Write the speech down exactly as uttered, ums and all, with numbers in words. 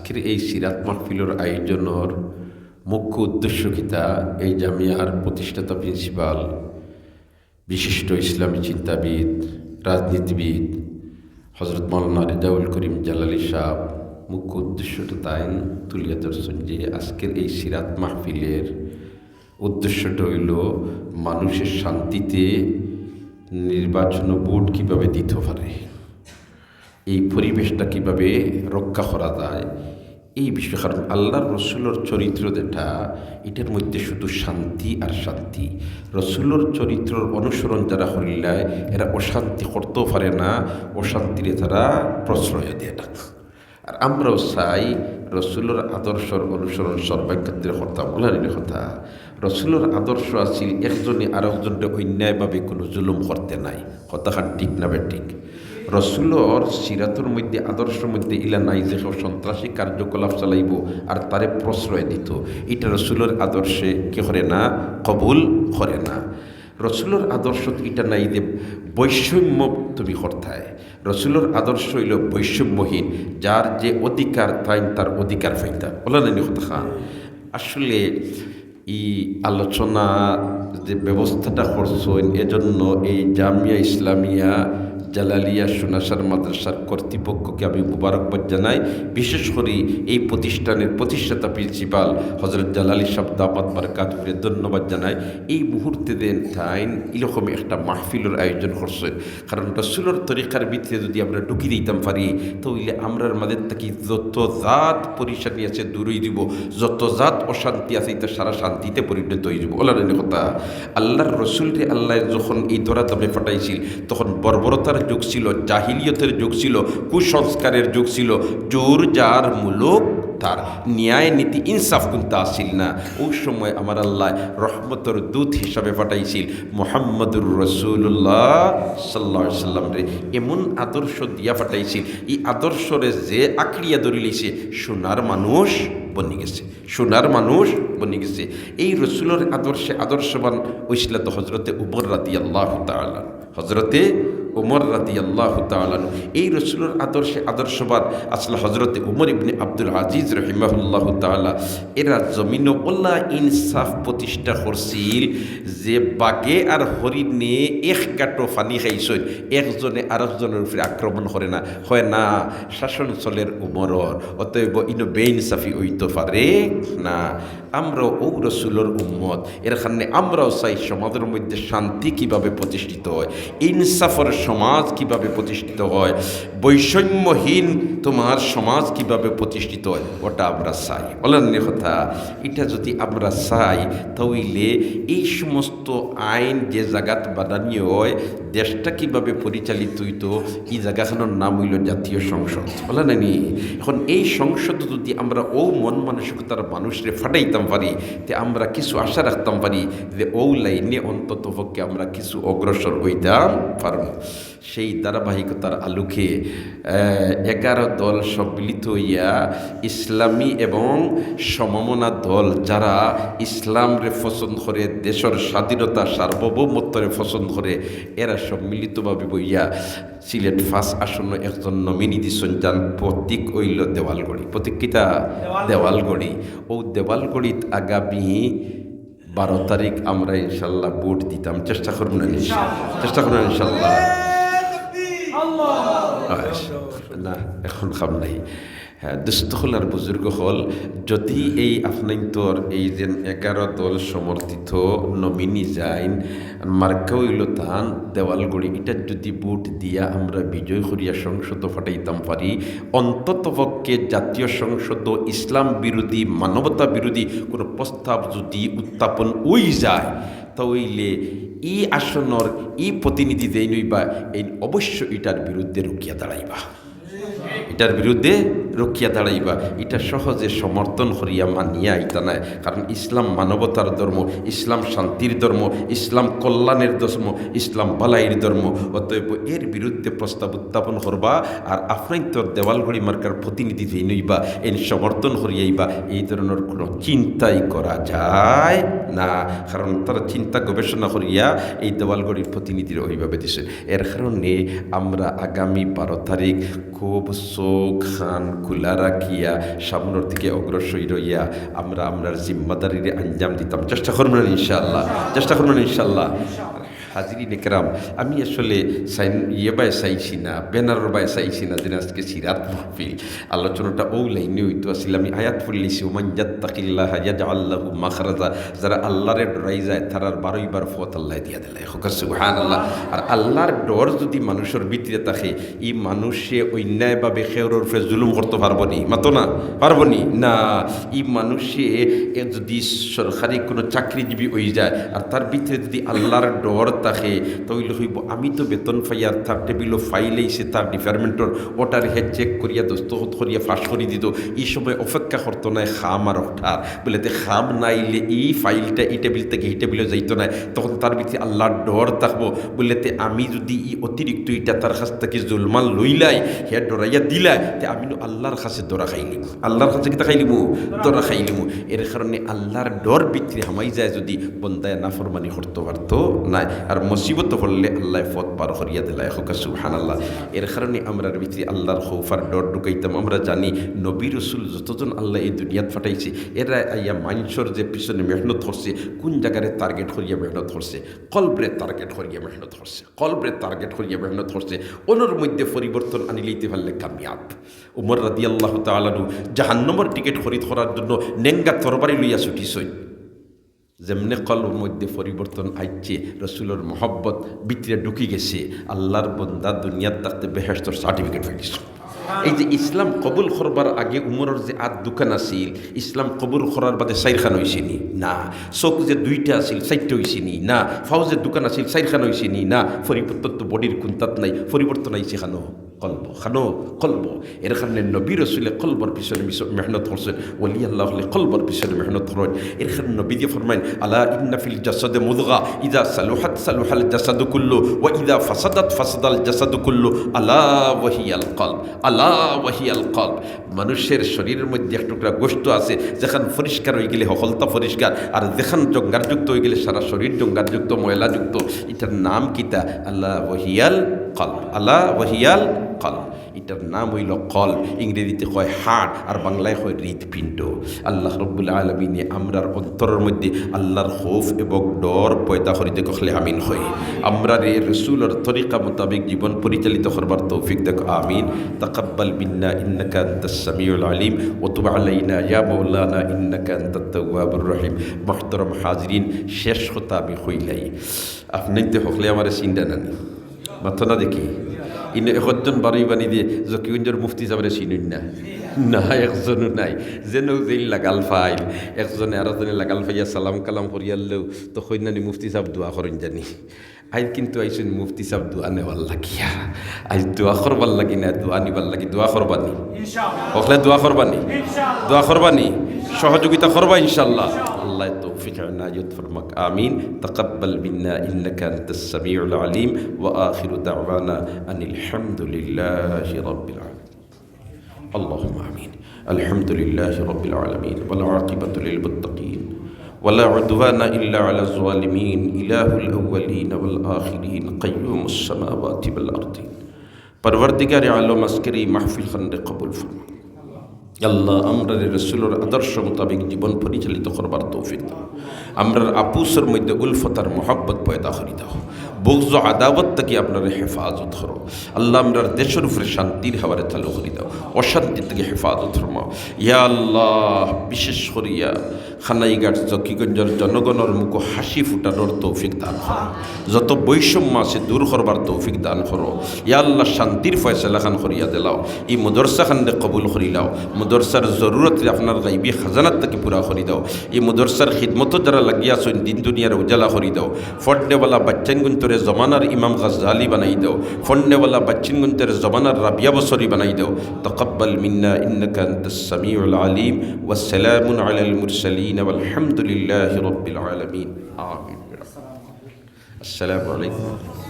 আজকের এই সিরাত মাহফিলর আয়োজনর মুখ্য উদ্দেশ্য কিতা? এই জামিয়ার প্রতিষ্ঠাতা প্রিন্সিপাল, বিশিষ্ট ইসলামী চিন্তাবিদ, রাজনীতিবিদ হযরত মাওলানা রেজাউল করিম জালালী সাহেব মুখ্য উদ্দেশ্যটা তাইন তুলিয়া ধরছইন যে আজকের এই সিরাত মাহফিলের উদ্দেশ্যটা অইলো মানুষে শান্তিতে নির্বাচন ভোট কিভাবে দিতো পারে, এই পরিবেশটা কিভাবে রক্ষা করা যায়, এই বিষয়ে। কারণ আল্লাহর রসুলর চরিত্র যেটা, ইটার মধ্যে শুধু শান্তি আর শান্তি। রসুলর চরিত্রর অনুসরণ যারা করিলায়, এরা অশান্তি করতেও পারে না, অশান্তিরে তারা প্রশ্রয় দেয় না। আর আমরাও চাই রসুলর আদর্শর অনুসরণ সর্বাক্ষেত্রে করতাম। ওলানির কথা, রসুলর আদর্শ আছিল একজনে আরকজনরে অন্যায়ভাবে কোনো জুলুম করতে নায়। কথাখান ঠিক না বেঠিক? রসুলর সিরাতর মধ্যে, আদর্শর মধ্যে ইলা নাই যে কেউ সন্ত্রাসী কার্যকলাপ চালাইবো আর তারে প্রশ্রয় দিতো। ইটা রসুলর আদর্শে কি করে না? কবুল করে না। রসুলর আদর্শত ইটা নাই যে বৈষম্য তুমি করতায়। রসুলর আদর্শ অইলো বৈষম্যহীন, যার যে অধিকার তাইন তার অধিকার পাইতা। ওলানির কথা। আসলে ই আলোচনা যে ব্যবস্থাটা করছইন, এজন্য এই জামিয়া ইসলামিয়া জালালিয়া সুনাসার মাদ্রাসার কর্তৃপক্ষকে আমি মুবারকবাদ জানাই। বিশেষ করি এই প্রতিষ্ঠানের প্রতিষ্ঠাতা প্রিন্সিপাল হযরত জালালী সাহেব দামাত বারকাতুহুমরে ধন্যবাদ জানাই। এই মুহূর্তে দেন তাইন এরকম একটা মাহফিলর আয়োজন করছইন, কারণ রসুলর তরিকার ভিতরে যদি আমরা ঢুকি দিতাম পারি, তাইলে আমরার মাঝে থাকি যত জাত পরিশানি আছে দূর অই দিব, যত জাত অশান্তি আছে ইটা সারা শান্তিতে পরিণত অই যাব। ওলানির কথা। আল্লাহর রসুলরে আল্লাহ যখন এই ধরাধামে পাঠাইছিল, তখন বর্বরতার যুগ ছিল, জাহিলিয়তের যুগ ছিল, কুসংস্কারের যুগ ছিল। জোর যার মুলুক তার, ন্যায় নীতি ইনসাফ কুন্তা আছিল না। ওই সময় আমার আল্লাহ রহমতর দূত হিসাবে পাঠাইছিল মুহাম্মদুর রাসূলুল্লাহ সাল্লাল্লাহু আলাইহি সাল্লামরে। এমন আদর্শ দিয়া পাঠাইছিল, এই আদর্শরে যে আঁকড়িয়া ধরি লইছে, সোনার মানুষ বনি গেছে, সোনার মানুষ বনি গেছে। এই রসুলর আদর্শে আদর্শবান অইছিলা তো হযরতে উমর রাদিয়াল্লাহু তাআলা, হযরতে উমর রাদিয়াল্লাহু তাআলা আনহু। এই রসুলর আদর্শে আদর্শবান আসলে হযরতে উমর ইবনে আব্দুল আজিজ রহিমাহুল্লাহু তাআলা। এরা জমিনো ওলা ইনসাফ প্রতিষ্ঠা করছিল যে বাঘে আর হরিণে এক গাঁটো পানি খাইছইন, একজনে আরকজনর উপরে আক্রমণ করে না, হয় না, শাসন চলের উমরর, অতএব ইনো বেইনসাফি অইতো পারে না। আমরাও ও রসুলর উম্মত, এর কারণে আমরাও চাই সমাজর মধ্যে শান্তি কিভাবে প্রতিষ্ঠিত হয়, ইনসাফর সমাজ কিভাবে প্রতিষ্ঠিত হয়, বৈষম্যহীন তোমার সমাজ কিভাবে প্রতিষ্ঠিত হয়, ওটা আমরা চাই। ওলানির কথা, ইটা যদি আমরা চাই, তাইলে এই সমস্ত আইন যে জাগাত বানানি হয়, দেশটা কিভাবে পরিচালিত অইতো, ই জাগাখানর নাম অইলো জাতীয় সংসদ। ওলানি? এখন এই সংসদ যদি আমরা ও মন মানসিকতার মানুষরে পাঠাইতাম পারি, তে আমরা কিছু আশা রাখতাম পারি যে ও লাইনে অন্তত পক্ষে আমরা কিছু অগ্রসর অইতাম পারমু। সেই ধারাবাহিকতার আলোকে, আহ, এগারো দল সম্মিলিত অইয়া ইসলামী এবং সমমনা দল, যারা ইসলামরে পছন্দ করে, দেশর স্বাধীনতা, সার্বভৌমত্বরে পছন্দ করে, এরা সম্মিলিতভাবে বইয়া সিলেট পাঁচ আসনো একজন নমিনি দিছইন, যান প্রতীক অইলো দেওয়ালঘড়ি। প্রতীক কিতা? দেওয়ালঘড়ি। দেওয়ালঘড়ি। ও দেওয়ালঘড়িত আগামী বারো তারিখ আমরা ইনশাল্লাহ ভোট দিতাম। চেষ্টা করমু না ইনশাল্লাহ? চেষ্টা করমু না ইনশাল্লাহ? আচ্ছা, না, এখন কাম নাই। হ্যাঁ, দোস্ত অকল আর বুজুর্গ অকল, যদি এই আপনাইন্তর এই যে এগারো দল সমর্থিত নমিনি যাইন, মার্কা অইলো তান দেওয়ালঘড়ি, ইটা যদি ভোট দিয়া আমরা বিজয় করিয়া সংসদো পাঠাইতাম পারি, অন্তত পক্ষে জাতীয় সংসদো ইসলাম বিরোধী, মানবতা বিরোধী কোনো প্রস্তাব যদি উত্থাপন অই যায়, তাইলে ই আসনর ই প্রতিনিধি যেইন অইবা, এইন অবশ্য ইটার বিরুদ্ধে রুকিয়া দাঁড়াইবা। ইটার বিরুদ্ধে রুকিয়া দাঁড়াইবা। ইটা সহজে সমর্থন করিয়া মানিয়া আইতা নায়, কারণ ইসলাম মানবতার ধর্ম, ইসলাম শান্তির ধর্ম, ইসলাম কল্যাণের ধর্ম, ইসলাম ভালাইর ধর্ম। অতএব এর বিরুদ্ধে প্রস্তাব উত্থাপন করবা, আর আপনাইন্তর দেওয়ালঘড়ি মার্কার প্রতিনিধি যেইন অইবা, এইন সমর্থন করিয়া আইবা, এই ধরনর কোনো চিন্তাই করা যায় না। কারণ তারা চিন্তা গবেষণা করিয়া এই দেওয়ালঘড়ির প্রতিনিধিরা ওইভাবে দিছে। এর কারণে আমরা আগামী বারো তারিখ খুব চোখ কান খোলা রাখিয়া সামনের দিকে অগ্রসর হইয়া আমরা আমরার জিম্মাদারিরে আঞ্জাম দিতাম। চেষ্টা করবেন ইনশাআল্লাহ, চেষ্টা করবেন ইনশাআল্লাহ। হাজিরিন একরাম, আমি আসলে সাইন ইয়ে বায় চাইছি না, ব্যানারর বায় চাইছি না যে আজকে সিরাত মাহফিল। আলোচনাটা ও লাইনে হইতো আছিল। আমি আয়াত পড়লিছি, "ওমান ইয়াত্তাকিল্লাহা ইয়াজআল লাহু মাখরাজা।" যারা আল্লাহরে ডরাই যায়, তারার বারোইবার পথ আল্লাহ দিয়া দিলে। হোক সুবহানাল্লাহ। আর আল্লাহর ডর যদি মানুষের ভিতরে থাকে, ই মানুষে অন্যায়ভাবে কেউর উপরে জুলুম করতে পারবো নি? মাতো না, পারবো নি? না। ই মানুষে এ যদি সরকারি কোনো চাকরিজীবী হয়ে যায় আর তার ভিতরে যদি আল্লাহর ডর থাকে, তাইলে হইব, "আমি তো বেতন পাই আর তার টেবিলও ফাইল আইছে, তার ডিপার্টমেন্টর ওটার হে চেক করিয়া দস্তখত করিয়া ফাঁস করি দিত, এই সময় অপেক্ষা করতো না খাম আর ওঠার।" বলে, "তে খাম নাইলে ই ফাইলটা ই টেবিল থেকে ই টেবিলে যাইতো না।" তখন তার ভিতরে আল্লাহর ডর থাকবো। বলে, "তে আমি যদি ই অতিরিক্ত ইটা তার কাছ থেকে জুলমান লইলাই, হে ডরাইয়া দিলাই, তে আমি নু আল্লাহর কাছে ধরা খাইলিমু।" আল্লাহর কাছে কিতা খাইলিমু? ধরা খাইলিমু। এর কারণে আল্লাহর ডর ভিতরে হামাই যায় যদি বন্দায় নাফরমানি করতে পারতো নায়। আর মুসিবত পড়লে আল্লাহ পথ পার করিয়া দিলায়। হোক সুবহানাল্লাহ। এর কারণে আমরার ভিতরে আল্লাহর খৌফ আর ডর ঢুকাইতাম। আমরা জানি নবী রসুল যতজন আল্লাহ এই দুনিয়াত পাঠাইছে, এরা আইয়া মানষর যে পিছনে মেহনত করছে, কোন জায়গারে টার্গেট করিয়া মেহনত করছে, কলবরে টার্গেট করিয়া মেহনত করছে, কলবরে টার্গেট করিয়া মেহনত করছে। ওনর মধ্যে পরিবর্তন আনিলাইতে পারলে কামিয়াব। উমর রাদিয়াল্লাহু তাআলা আনহু জাহান্নামর টিকিট খরিদ করার জন্য নেঙ্গা তরবারি লইয়া ছুটিছইন। যেমনে কলবর মধ্যে পরিবর্তন আইছে, রসুলর মহব্বত ভিতরে ঢুকি গেছে, আল্লাহর বন্দা দুনিয়াত থাকতে বেহেশতর সার্টিফিকেট পাইছে। এই যে ইসলাম কবুল করবার আগে উমরর যে আত দুখান আছিল, ইসলাম কবুল করার বাদে চাইরখান হইছে নি? না। চোখ যে দুইটা আছিল, চাইরটা হইছে নি? না। পাও যে দুখান আছিল, চাইরখান হইছে নি? না। পরিবর্তন তো বডির কুন্তাত নাই, পরিবর্তন আইছে খানো? কলব, খানো কলব। এর কারণে নবী রসুলে কলবর পিছনে মিস-, মেহনত করছেন, ওলি আল্লাহ হলে কলবর পিছনে মেহনত করেন। এর কারণে নবী দিয়ে ফরমাইন, "আলা ইন্না ফিল জাসাদে মুদগা, ইজা সালুহাত সালুহাল জাসাদু কুল্লু, ওয়া ইজা ফাসাদাত ফাসাদাল জাসাদু কুল্লু, আলা ওয়াহিয়াল কলব, আলা ওয়াহিয়াল কলব।" মানুষের শরীরের মধ্যে এক টুকরা গোশত আছে, যেখান পরিষ্কার হয়ে গেলে হকলতা পরিষ্কার, আর যেখান জঙ্গারযুক্ত হয়ে গেলে সারা শরীর জঙ্গারযুক্ত, ময়লাযুক্ত। এটার নাম কিতা? আলা ওয়াহিয়াল কলব, আলা ওয়াহিয়াল কলব। এটার নাম হইল কলব, ইংরেজিতে কয় হার্ট, আর বাংলায় কয় হৃদপিণ্ড। আল্লাহ রব্বুল আলমিনে আমরার অন্তরের মধ্যে আল্লাহর খৌফ এবং ডর পয়দা করি দেখ, হকলে আমিন কই। আমরারে রসুলর তরিকা মোতাবেক জীবন পরিচালিত করবার তৌফিক দেখ, আমিন। তাকাব্বাল মিন্না ইন্নাকা আনতাস সামিউল আলিম, ওয়া তুব আলাইনা ইয়া মাওলানা ইন্নাকা আনতাত তাওয়াবুর রহিম। মুহতারাম হাজিরিন, শেষ কথা আমি কইলাই, আপনি তো হকলে আমারে চিনরা নানি? মাতো না দেখি। ইনো একজন বারোই বানি দিয়ে জকিগঞ্জর মুফতি সাবরে চিনইন না? না, একজনও নাই। যেন যেইন লাগাল ফাইল, একজনে আর একজনে লাগাল ফাইয়া সালাম কালাম করিয়ারলেও তো কইন নানি মুফতি সাব দোয়া করইন জানি। আইজ কিন্তু আইছইন মুফতি সাব দোয়া নেওয়ার লাগিয়া। আইজ দোয়া করবার লাগি না, দোয়া নিবার লাগি। দোয়া করবানি? হকলে দোয়া করবানি? দোয়া করবানি? সহযোগিতা করবা ইনশাআল্লাহ। আল্লাহ তৌফিক এনায়েত ফরমাক। আমিন। তাকাব্বাল মিন্না ইন্নাকা আনতাস সামিউল আলিম ওয়া আখিরু দাওয়ানা আনিল হামদুলিল্লাহি রাব্বিল আলামিন। اللهم آمين. الحمد لله رب العالمين، والعاقبة للمتقين، ولا عدوان إلا على الظالمين، إله الأولين والآخرين، قيوم السماوات والأرضين। পরওয়ারদিগারে আলম, আজকের এই মাহফিল খানরে কবুল ফরমা। আল্লাহ, আমরারে রসুলর আদর্শ মোতাবেক জীবন পরিচালিত করবার তৌফিক দাও। আমরার আপুসর মধ্যে উলফত আর মহব্বত পয়দা করি দাও। বুগজ ও আদাওয়াত থাকি আপনারে হেফাজত করো। আল্লাহ, আমরার দেশর উপরে শান্তির হাওয়ারে চালু করি দাও। অশান্তি থাকি হেফাজত ফরমাও। ইয়া আল্লাহ, বিশেষ করিয়া খানাইঘাট জকিগঞ্জর জনগণর মুখো হাসি ফুটানোর তৌফিক দান করো। যত বৈষম্য আছে দূর করবার তৌফিক দান করো। ইয়া আল্লাহ, শান্তির ফয়সালা খান করিয়া দিলাও। এই মাদ্রাসা খানরে কবুল করিলাও। মাদ্রাসার জরুরতরে আপনার গাইবী খাজানার থাকি পুরা করি দাও। এই মাদ্রাসার খিদমতো যারা লাগিয়া আছইন, দিন দুনিয়ার উজালা করি দাও। ফড়নেওয়ালা বাচ্চাইনগুন্তরে জমানার ইমাম গাজ্জালি বানাই দাও। ফড়নেওয়ালা বাচ্চাইনগুন্তরে জমানার রাবিয়া বসরি বানাই দাও। তাকাব্বাল মিন্না ইন্নাকা আনতাস সামিউল আলিম। ওয়াসসালামুন আলাল মুরসালিন ওয়াল হামদুলিল্লাহি রাব্বিল আলামিন। আমিন। আসসালামু আলাইকুম।